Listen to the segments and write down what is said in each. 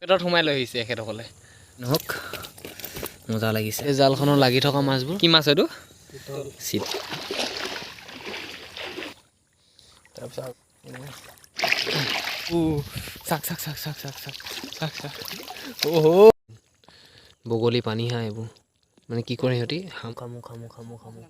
পেটত সোমাই লৈ আহিছে এখেতসকলে। নহওক, মজা লাগিছে। এই জালখনত লাগি থকা মাছবোৰ কি মাছ এইটো? চিত। তাৰপিছত চাক চাক চাক চাক চাক চাক চাক চাক। অ' বগলী, পানী হাঁহ এইবোৰ মানে কি কৰে সিহঁতি? খামু খামু খামু খামু।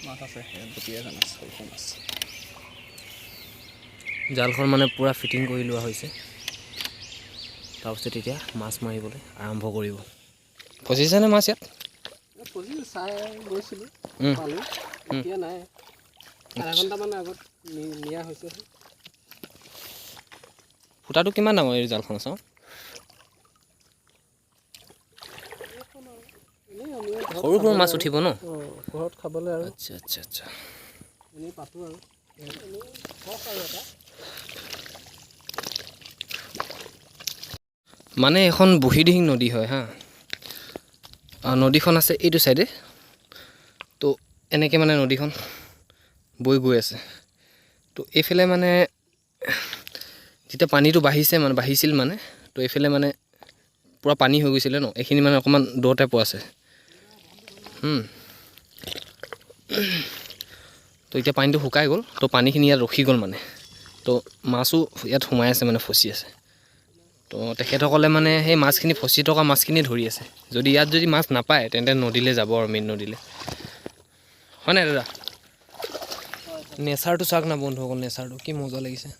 মাছ আছে, গুটি আছে, মাছ সৰু সৰু মাছ। জালখন মানে পূৰা ফিটিং কৰি লোৱা হৈছে। তাৰপিছত এতিয়া মাছ মাৰিবলৈ আৰম্ভ কৰিব। ফচিছেনে মাছ ইয়াত? ফচিছে, চাই গৈছিলোঁ, পালোঁ। এতিয়া নাই, আধা ঘণ্টামান আগত নিয়া হৈছে। ফুটাটো কিমান ডাঙৰ এই জালখন চাওঁ? সৰু সৰু মাছ উঠিব ন ঘৰত খাবলৈ আৰু। আচ্ছা আচ্ছা আচ্ছা। এনেই পাতোঁ আৰু। মানে এখন বুঢ়ীদিহিং নদী হয় হা। নদীখন আছে এইটো চাইডে। তো এনেকৈ মানে নদীখন বৈ গৈ আছে। তো এইফালে মানে যেতিয়া পানীটো বাঢ়িছে, মানে বাঢ়িছিল মানে, তো এইফালে মানে পূৰা পানী হৈ গৈছিলে ন। এইখিনি মানে অকণমান দ টাইপৰ আছে। তো এতিয়া পানীটো শুকাই গ'ল, তো পানীখিনি ইয়াত ৰখি গ'ল মানে। তো মাছো ইয়াত সোমাই আছে, মানে ফচি আছে। তো তেখেতসকলে মানে সেই মাছখিনি, ফচি থকা মাছখিনি ধৰি আছে। যদি ইয়াত যদি মাছ নাপায় তেন্তে নদীলৈ যাব আৰু, মেইন নদীলৈ। হয় নাই দাদা? নেচাৰটো চাওক না বন্ধুসকল, নেচাৰটো কি মজা লাগিছে।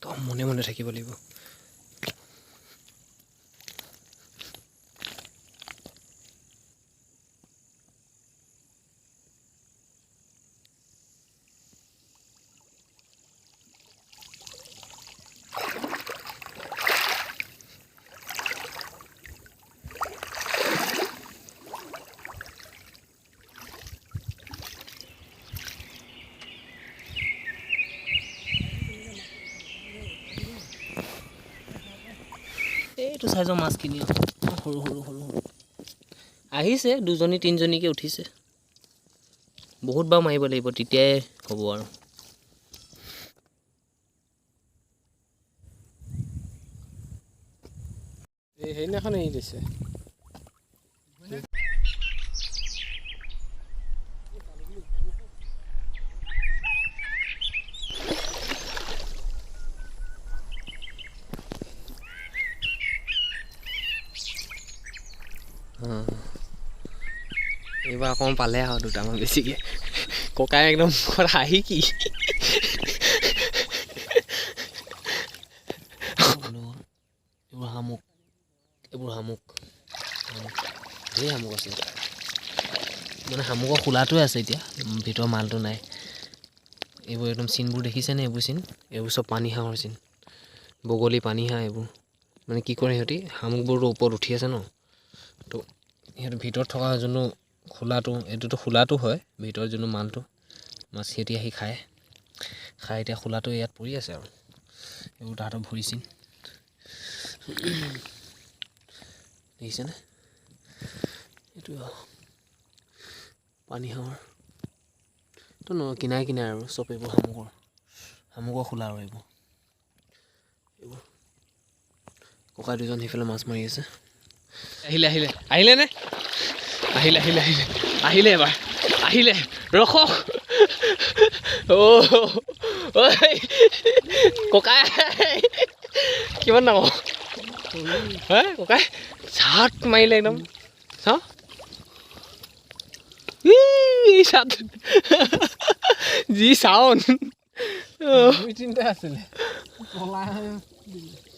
তো মনে মনে থাকিব লাগিব। এইটো চাইজৰ মাছখিনি সৰু সৰু সৰু সৰু আহিছে, দুজনী তিনিজনীকৈ উঠিছে। বহুত বাৰ মাৰিব লাগিব তেতিয়াই হ'ব আৰু। এই সেইদিনাখন এৰি দিছে। এইবাৰ অকণমান পালে আৰু দুটামান বেছিকৈ। ককাই একদম মুখত হাঁহি কি এইবোৰ শামুক, এইবোৰ শামুক, ঢেৰ শামুক আছে। মানে শামুকৰ খোলাটোৱে আছে এতিয়া, ভিতৰৰ মালটো নাই। এইবোৰ একদম চিনবোৰ দেখিছেনে? এইবোৰ চিন, এইবোৰ চব পানী হাঁহৰ চিন, বগলী, পানী হাঁহ এইবোৰ। মানে কি কৰে সিহঁতি, শামুকবোৰতো ওপৰত উঠি আছে ন, তো সিহঁতৰ ভিতৰত থকা যোনটো খোলাটো, এইটোতো খোলাটো হয়, ভিতৰত যোনটো মালটো মাছ সিহঁতি আহি খায়, খাই এতিয়া খোলাটো ইয়াত পৰি আছে আৰু। এইবোৰ তাহাঁতৰ ভৰি চিন দেখিছেনে? এইটো পানী হাঁহৰ তো ন কিনাই কিনাই আৰু চব এইবোৰ শামুকৰ, শামুকৰ খোলা আৰু এইবোৰ। এইবোৰ ককা দুজন সেইফালে মাছ মাৰি আছে। আহিলে আহিলে আহিলে নে? আহিলে আহিলে আহিলে আহিলে এবাৰ আহিলে, ৰখক। অ' ককাই কিমান ডাঙৰ হে ককাই, চাট মাৰিলে একদম। চাওঁ। যি চাউণ্ড। দুই তিনিটা আছিলে।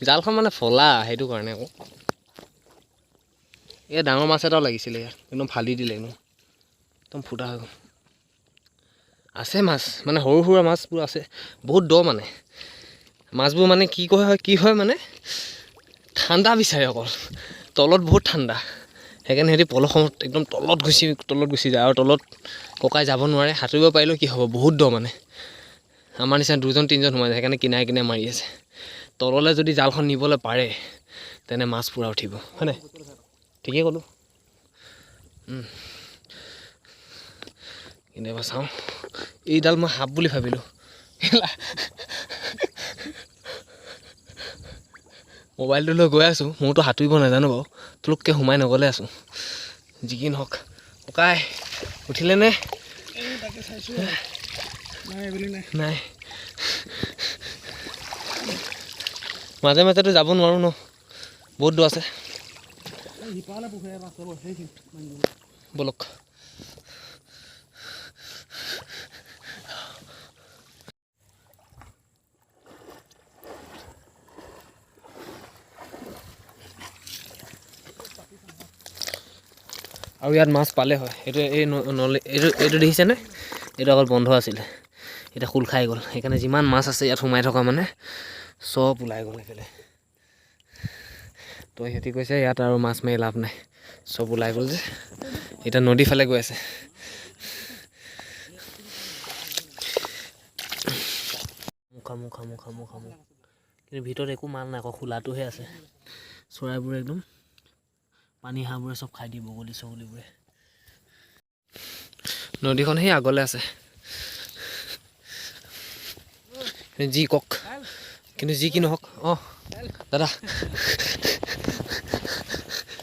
জালখন মানে ফলা, সেইটো কাৰণে আকৌ। এই ডাঙৰ মাছ এটাও লাগিছিলে ইয়াত, একদম ফালি দিলে, একদম একদম ফুটা হৈ গ'ল। আছে মাছ মানে সৰু সুৰা মাছবোৰ আছে, বহুত দ মানে মাছবোৰ মানে কি কয় হয় কি হয় মানে ঠাণ্ডা বিচাৰে অকল, তলত বহুত ঠাণ্ডা, সেইকাৰণে সিহঁতি পলসত একদম তলত গুচি যায় আৰু তলত ককাই যাব নোৱাৰে। সাঁতুৰিব পাৰিলেও কি হ'ব, বহুত দ মানে, আমাৰ নিচিনা দুজন তিনিজন সোমাই যায়, সেইকাৰণে কিনাৰে কিনাৰে মাৰি আছে। তললৈ যদি জালখন নিবলৈ পাৰে তেনে মাছ পূৰা উঠিব, হয় নাই? ঠিকেই ক'লোঁ। কিন্তু এবাৰ চাওঁ, এইডাল মই সাপ বুলি ভাবিলোঁ, মোবাইলটো লৈ গৈ আছোঁ, মোৰতো সাঁতুৰিব নাজানো বাৰু, তুলুককৈ সোমাই নগ'লে আছোঁ। যি কি নহওক, ককাই উঠিলে নে? নাই, মাজে মাজেতো যাব নোৱাৰোঁ ন, বহুত দূৰ আছে। ব'লক। আৰু ইয়াত মাছ পালে হয়, এইটো এই নলী এইটো এইটো দেখিছেনে? এইটো অকল বন্ধ আছিলে, এতিয়া খোল খাই গ'ল, সেইকাৰণে যিমান মাছ আছে ইয়াত সোমাই থকা মানে চব ওলাই গ'ল সেইফালে। তো সিহঁতি কৈছে ইয়াত আৰু মাছ মাৰি লাভ নাই, চব ওলাই গ'ল যে, এতিয়া নদীৰ ফালে গৈ আছে। শামুক শামুক শামুক শামুক, কিন্তু ভিতৰত একো মাল নাই, আকৌ খোলাটোহে আছে। চৰাইবোৰে একদম পানী হাঁহবোৰে চব খাই দিয়ে, বগলী চগলীবোৰে। নদীখন সেই আগলৈ আছে, যি কওক কিন্তু যি কি নহওক। অঁ দাদা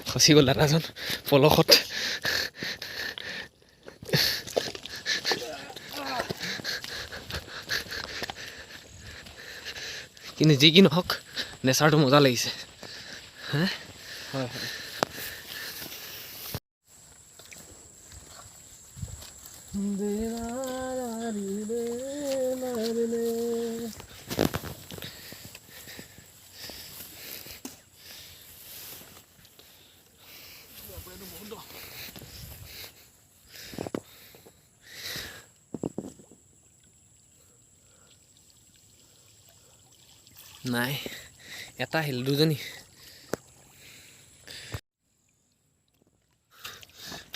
ফচি গ'ল, দাদাজন পলসত। কিন্তু যি কি নহওক নেচাৰটো মজা লাগিছে। হে হয় হয়। নাই, এটা আহিল, দুজনী।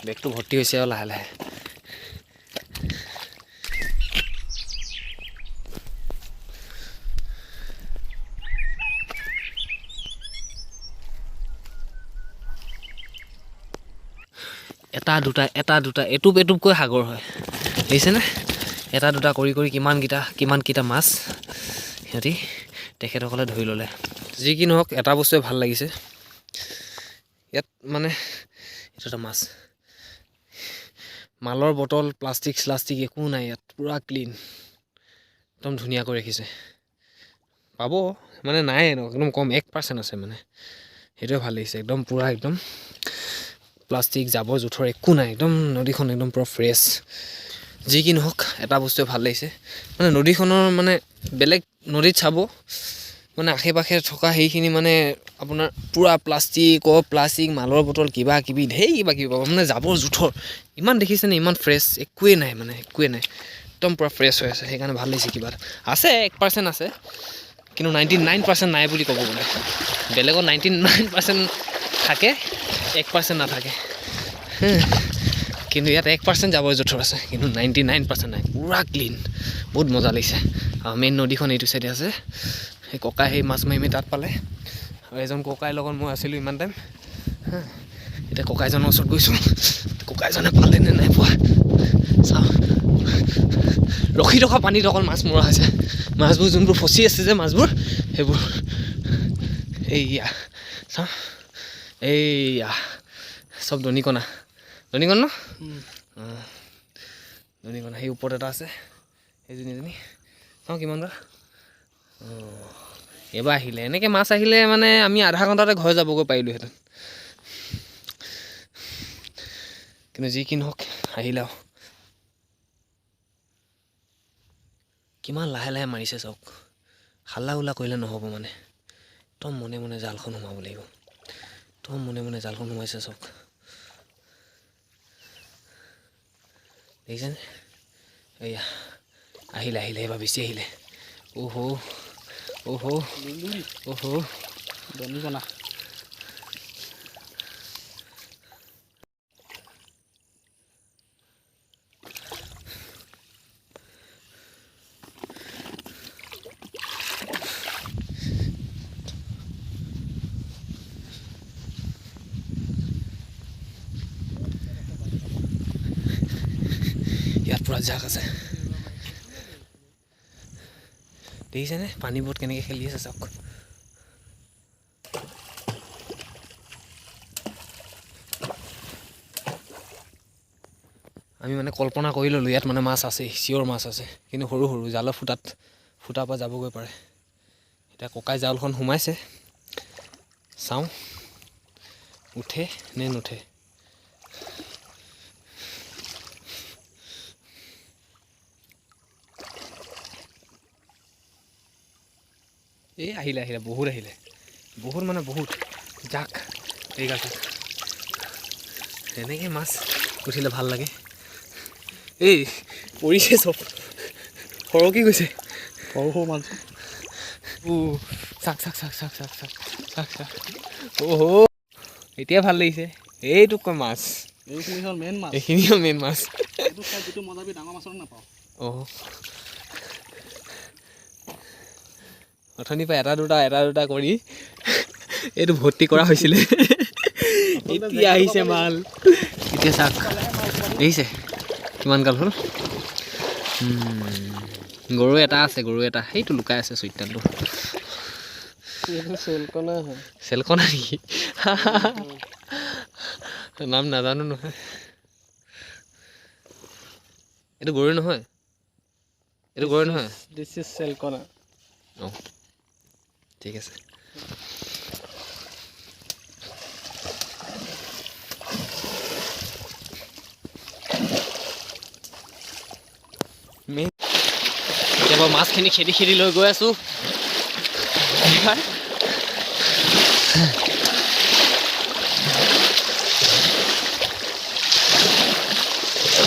বেগটো ভৰ্তি হৈছে আৰু লাহে লাহে। এটা দুটা এটা দুটা এটোপ এটোপকৈ সাগৰ হয়, দেখিছেনে? এটা দুটা কৰি কৰি কিমানকেইটা মাছ সিহঁতি তেখেতসকলে ধৰি ল'লে। যি কি নহওক এটা বস্তুৱে ভাল লাগিছে ইয়াত, মানে এইটো এটা মাছ, মালৰ বটল প্লাষ্টিক শ্লাষ্টিক একো নাই ইয়াত, পূৰা ক্লিন, একদম ধুনীয়াকৈ ৰাখিছে। পাব মানে নাই, একদম কম 1% আছে মানে, সেইটোৱে ভাল লাগিছে। একদম পূৰা একদম প্লাষ্টিক জাবৰ জোঁথৰ একো নাই, একদম নদীখন একদম পূৰা ফ্ৰেছ। যি কি নহওক এটা বস্তুৱে ভাল লাগিছে, মানে নদীখনৰ মানে বেলেগ নদীত চাব মানে আশে পাশে থকা সেইখিনি মানে আপোনাৰ পূৰা প্লাষ্টিক মালৰ বটল কিবা কিবি ঢেৰ কিবা কিবি পাব, মানে জাবৰ জোঁথৰ ইমান দেখিছেনে, ইমান ফ্ৰেছ একোৱেই নাই, মানে একোৱেই নাই, একদম পূৰা ফ্ৰেছ হৈ আছে, সেইকাৰণে ভাল লাগিছে। কিবা এটা আছে, 1% আছে, কিন্তু 99% নাই বুলি ক'ব গ'লে। বেলেগত 99% থাকে, 1% নাথাকে, কিন্তু ইয়াত 1% জাবৰ জোঁথৰ আছে, কিন্তু 99% নাই, পূৰা ক্লিন, বহুত মজা লাগিছে। আৰু মেইন নদীখন এইটো চাইডে আছে, সেই ককাই সেই মাছ মাৰি মাৰি তাত পালে, আৰু এজন ককাইৰ লগত মই আছিলোঁ ইমান টাইম। এতিয়া ককাইজনৰ ওচৰত গৈছোঁ, ককাইজনে পালে নে নাই পোৱা চাওঁ। ৰখি থকা পানীত অকল মাছ মৰা হৈছে, মাছবোৰ যোনবোৰ ফচি আছে যে মাছবোৰ, সেইবোৰ এইয়া চাওঁ, এইয়া চব দনিকণা, দনিকণ ন, দনিকণা। সেই ওপৰত এটা আছে, সেইজনী এজনী চাওঁ কিমান বা। এইবাৰ আহিলে এনেকৈ মাছ আহিলে মানে আমি আধা ঘণ্টাতে ঘৰ যাবগৈ পাৰিলোহেঁতেন। কিন্তু যি কি নহওক আহিলে আৰু কিমান লাহে লাহে মাৰিছে চাওক। হাল্লা হুল্লা কৰিলে নহ'ব, মানে একদম মনে মনে জালখন সোমাব লাগিব। একদম মনে মনে জালখন সোমাইছে চাওক, দেখিছেনে? এইয়া আহিলে আহিলে, এইবাৰ বেছি আহিলে। অহ' অহ' অহ' দনিকণা। ইয়াত পূৰা জাক আছে, দেখিছেনে? পানীবোৰত কেনেকৈ খেলি আছে চাওক। আমি মানে কল্পনা কৰি ল'লোঁ ইয়াত মানে মাছ আছে, চিয়ৰ মাছ আছে, কিন্তু সৰু সৰু জালৰ ফুটাৰ পৰা যাবগৈ পাৰে। এতিয়া ককাই জালখন সোমাইছে, চাওঁ উঠে নে নুঠে। এই আহিলে আহিলে, বহুত আহিলে, বহুত মানে বহুত জাক। ঠিক আছে, এনেকৈ মাছ উঠিলে ভাল লাগে। এই পৰিছে চব, সৰকি গৈছে। সৰু সৰু মাছ। চাক চাক চাক চাক চাক চাক চাক চাক। অহ' এতিয়া ভাল লাগিছে। এইটোক কয় মাছ, এইখিনি হ'ল মেইন মাছ। এইখিনি হ'ল মেইন মাছ। এইটো খাই যিটো মজা পাবি ডাঙৰ মাছৰ নাপাওঁ। অঁ, অথনিৰ পৰা এটা দুটা এটা দুটা কৰি এইটো ভৰ্তি কৰা হৈছিলে, এতিয়া আহিছে মাল। এতিয়া চাওক, দেখিছে কিমান কাল হ'ল। গৰু এটা আছে, গৰু এটা সেইটো লুকাই আছে চৈতানটো। চেলকণা হয়। চেলকণা নেকি? নাম নাজানো নহয়। এইটো গৰু নহয়, এইটো গৰু নহয়। This is চেলকণা। অঁ ঠিক আছে। এতিয়া মই মাছখিনি খেদি খেদি লৈ গৈ আছোঁ।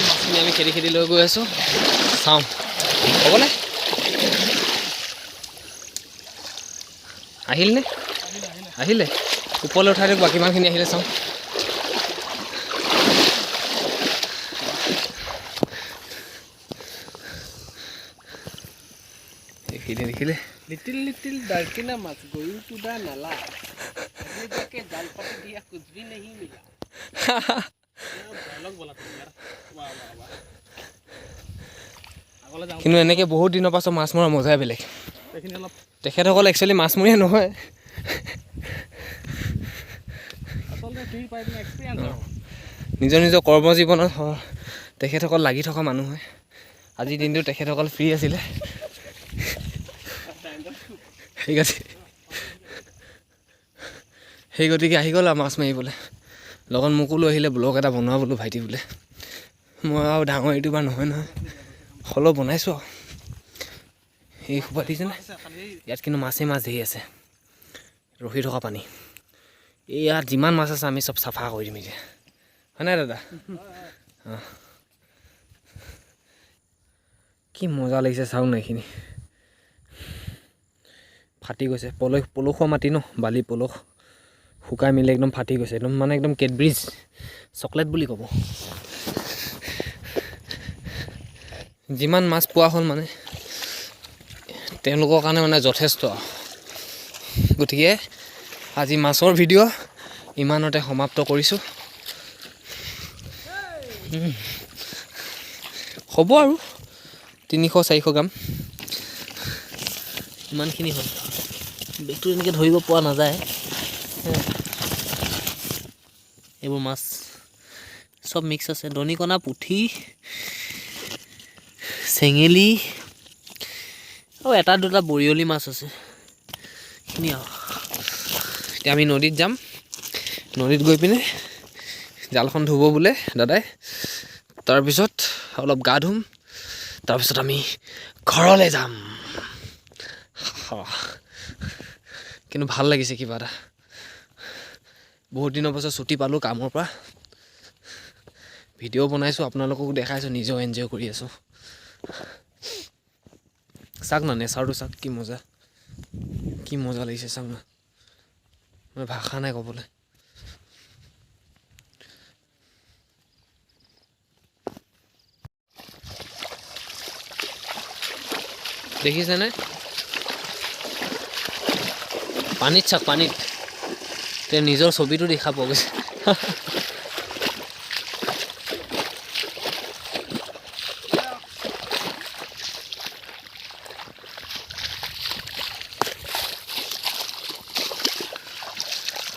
মাছখিনি আমি খেদি খেদি লৈ গৈ আছোঁ, চাওঁ হ'বনে? আহিলনে? আহিলে। ওপৰলৈ উঠাই দিয়ক, বাকী কিমানখিনি আহিলে চাওঁ। দেখিলে দেখিলে। লিটিল লিটিল ডাৰ্কিনা much going to the নালা, যাকে জাল পাতি দিয়া কুছ ভি নহী মিলা। ডায়লগ বলা তুমি यार, বাহ বাহ বাহ। আগলৈ যাওঁ। কিন্তু এনেকৈ বহুত দিনৰ পাছত মাছ মৰা মজাই বেলেগ। এইখিনি অলপ তেখেতসকল একচুৱেলি মাছমৰীয়া নহয়, আচলতে ফ্ৰী পাই পিনে এক্সপিৰিয়েঞ্চ আৰু নিজৰ নিজৰ কৰ্মজীৱনত তেখেতসকল লাগি থকা মানুহ হয়। আজিৰ দিনটো তেখেতসকল ফ্ৰী আছিলে। ঠিক আছে, সেই গতিকে আহি গ'ল আৰু মাছ মাৰিবলৈ। লগত মোকো লৈ আহিলে, ব্লগ এটা বনোৱা বোলো ভাইটি বোলে। মই আৰু ডাঙৰ ইউটিউবাৰ নহয় নহয়, হ'লেও বনাইছোঁ আৰু। এই সোপা দিছেনে ইয়াত, কিন্তু মাছেই মাছ ধেৰ আছে, ৰখি থকা পানী। এই ইয়াত যিমান মাছ আছে আমি চব চাফা কৰি দিম এতিয়া, হয় নাই দাদা? অঁ, কি মজা লাগিছে চাওক না, এইখিনি ফাটি গৈছে। পলস পলসুৱা মাটি ন, বালি পলস শুকাই মেলি একদম ফাটি গৈছে, একদম মানে একদম কেডব্ৰিজ চকলেট বুলি ক'ব। যিমান মাছ পোৱা হ'ল মানে তেওঁলোকৰ কাৰণে মানে যথেষ্ট। গতিকে আজি মাছৰ ভিডিঅ' ইমানতে সমাপ্ত কৰিছোঁ। হ'ব আৰু 300-400 গ্ৰাম ইমানখিনি হ'ল। বেগটো এনেকৈ ধৰিব পৰা নাযায়। এইবোৰ মাছ চব মিক্স আছে, দনিকণা, পুঠি, চেঙেলী আৰু এটা দুটা বৰিয়লি মাছ আছে, এইখিনি আৰু। এতিয়া আমি নদীত যাম, নদীত গৈ পিনে জালখন ধুব বোলে দাদাই। তাৰপিছত অলপ গা ধুম, তাৰপিছত আমি ঘৰলৈ যাম। কিন্তু ভাল লাগিছে কিবা এটা, বহুত দিনৰ পাছত ছুটি পালোঁ কামৰ পৰা। ভিডিঅ' বনাইছোঁ, আপোনালোককো দেখাইছোঁ, নিজেও এনজয় কৰি আছোঁ। চাওক না নেচাৰটো চাওক, কি মজা, কি মজা লাগিছে চাওক না, মানে ভাষা নাই ক'বলৈ। দেখিছেনে পানীত চাওক, পানীত তেওঁ নিজৰ ছবিটো দেখা পোৱা গৈছে।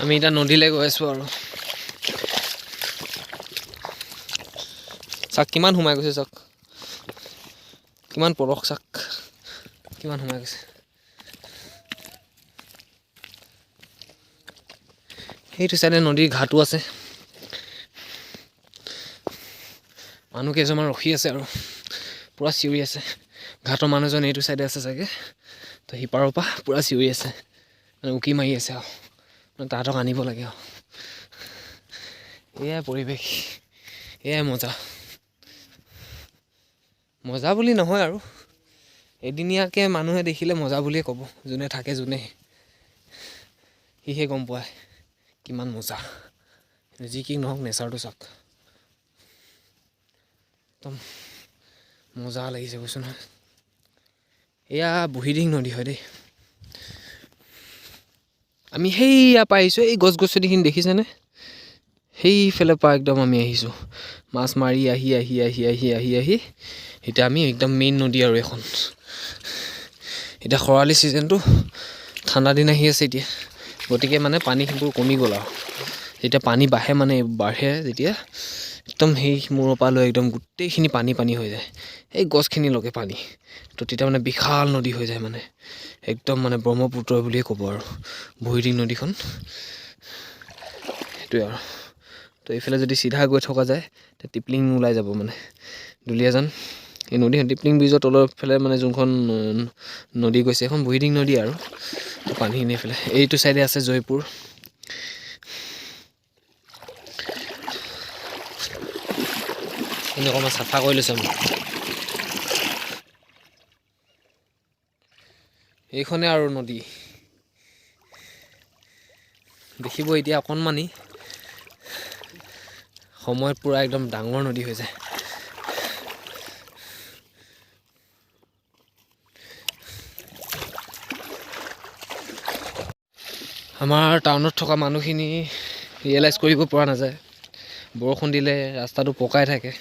আমি এতিয়া নদীলৈ গৈ আছোঁ আৰু। চাওক কিমান সোমাই গৈছে, চাওক কিমান পলস, চাওক কিমান সোমাই গৈছে। সেইটো চাইডে নদীৰ ঘাটো আছে, মানুহ কেইজনমান ৰখি আছে আৰু পূৰা চিঞৰি আছে। ঘাটৰ মানুহজন এইটো চাইডে আছে চাগে, তো সিপাৰৰ পৰা পূৰা চিঞৰি আছে, মানে উকি মাৰি আছে আৰু, মানে তাহাঁতক আনিব লাগে আৰু। এয়াই পৰিৱেশ, এয়াই মজা। মজা বুলি নহয় আৰু, এদিনীয়াকৈ মানুহে দেখিলে মজা বুলিয়ে ক'ব, যোনে থাকে যোনে সিহে গম পায় কিমান মজা। যি কি নহওক নেচাৰটো চাওক, একদম মজা লাগিছে কৈছোঁ নহয়। এয়া বুঢ়ীদিহিং নদী হয় দেই। আমি সেইয়া পাই আহিছোঁ, এই গছ গছনিখিনি দেখিছেনে, সেইফালৰ পৰা একদম আমি আহিছোঁ মাছ মাৰি আহি আহি আহি আহি আহি আহি এতিয়া আমি একদম মেইন নদী আৰু এখন। এতিয়া খৰালি ছিজনটো, ঠাণ্ডা দিন আহি আছে এতিয়া, গতিকে মানে পানীবোৰ কমি গ'ল আৰু। যেতিয়া পানী বাঢ়ে, মানে বাঢ়ে যেতিয়া একদম সেই মূৰৰ পৰা লৈ একদম গোটেইখিনি পানী পানী হৈ যায়, এই গছখিনিলৈকে পানী। তো তেতিয়া মানে বিশাল নদী হৈ যায়, মানে একদম মানে ব্ৰহ্মপুত্ৰ বুলিয়ে ক'ব আৰু বুঢ়ীদিহিং নদীখন, সেইটোৱে আৰু। তো এইফালে যদি চিধা গৈ থকা যায় তেতিয়া টিপলিং ওলাই যাব, মানে দুলীয়াজান এই নদীখন, টিপলিং ব্ৰিজৰ তলৰ ফালে মানে যোনখন নদী গৈছে সেইখন বুঢ়ীদিহিং নদী আৰু। তো পানীখিনি এইফালে এইটো চাইডে আছে জয়পুৰ। এইখিনি অকণমান চাফা কৰি লৈছোঁ আমি। এইখনে আৰু নদী দেখিব এতিয়া অকণমানি, সময়ত পূৰা একদম ডাঙৰ নদী হৈ যায়। আমাৰ টাউনত থকা মানুহখিনি ৰিয়েলাইজ কৰিব পৰা নাযায়, বৰষুণ দিলে ৰাস্তাটো পকাই থাকে,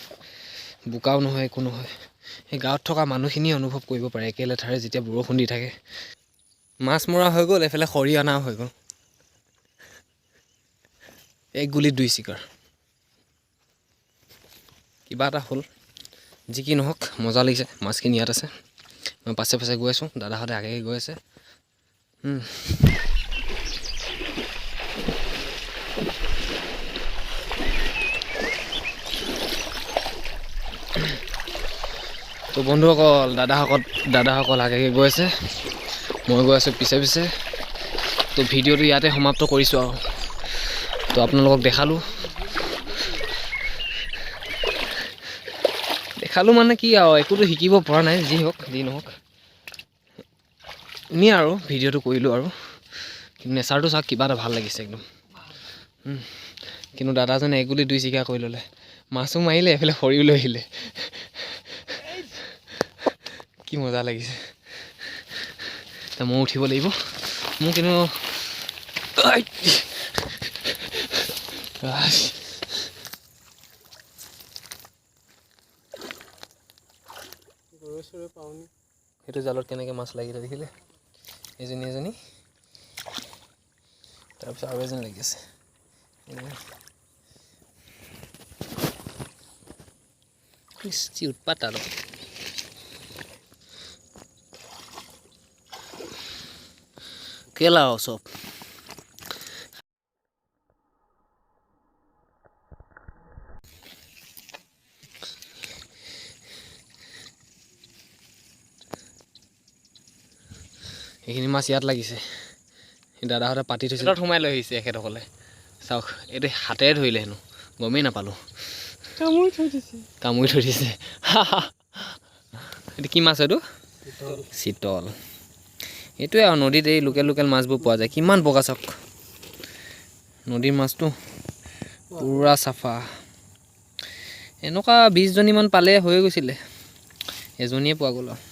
বোকাও নহয় একো নহয়। সেই গাঁৱত থকা মানুহখিনিয়ে অনুভৱ কৰিব পাৰে একেলেথাৰে যেতিয়া বৰষুণ দি থাকে। মাছ মৰা হৈ গ'ল, এইফালে খৰি অনাও হৈ গ'ল, এক গুলিত দুই চিকাৰ। কিবা এটা হ'ল, যি কি নহওক মজা লাগিছে। মাছখিনি ইয়াত আছে, মই পাছে পাছে গৈ আছোঁ, দাদাহঁতে আগে আগে গৈ আছে। তো বন্ধুসকল, দাদাসকল আগে আগে গৈ আছে, মই গৈ আছোঁ পিছে পিছে। তো ভিডিঅ'টো ইয়াতে সমাপ্ত কৰিছোঁ আৰু। তো আপোনালোকক দেখালোঁ, দেখালোঁ মানে কি আৰু, একোতো শিকিব পৰা নাই, যি হওক যি নহওক এনেই আৰু ভিডিঅ'টো কৰিলোঁ আৰু। কিন্তু নেচাৰটো চাওক কিবা এটা ভাল লাগিছে একদম। কিন্তু দাদাজনে এগুলি দুই চিকা কৰি ল'লে, মাছো মাৰিলে এইফালে খৰিও লৈ আহিলে, কি মজা লাগিছে। এতিয়া ময়ো উঠিব লাগিব, মোৰ কিন্তু সেইটো জালত কেনেকৈ মাছ লাগিলে দেখিলে, এজনী এজনী, তাৰপিছত আৰু এজনী লাগি আছে। যি উৎপাত আৰু। কেলা চব। সেইখিনি মাছ ইয়াত লাগিছে। দাদাহঁতে পাতি থৈছে, তাত সোমাই লৈ আহিছে এখেতসকলে। চাওক, এইটো হাতেৰে ধৰিলে হেনো, গমেই নাপালোঁ। কামুৰি থৈ দিছে। কামুৰি থৈ দিছে। এইটো কি মাছ? এইটো চিতল। এইটোৱে আৰু নদীত এই লোকেল লোকেল মাছবোৰ পোৱা যায়। কিমান বগা চাওক, নদীৰ মাছটো পূৰা চাফা। এনেকুৱা 20জনীমান পালে হৈ গৈছিলে, এজনীয়ে পোৱা গ'ল আৰু।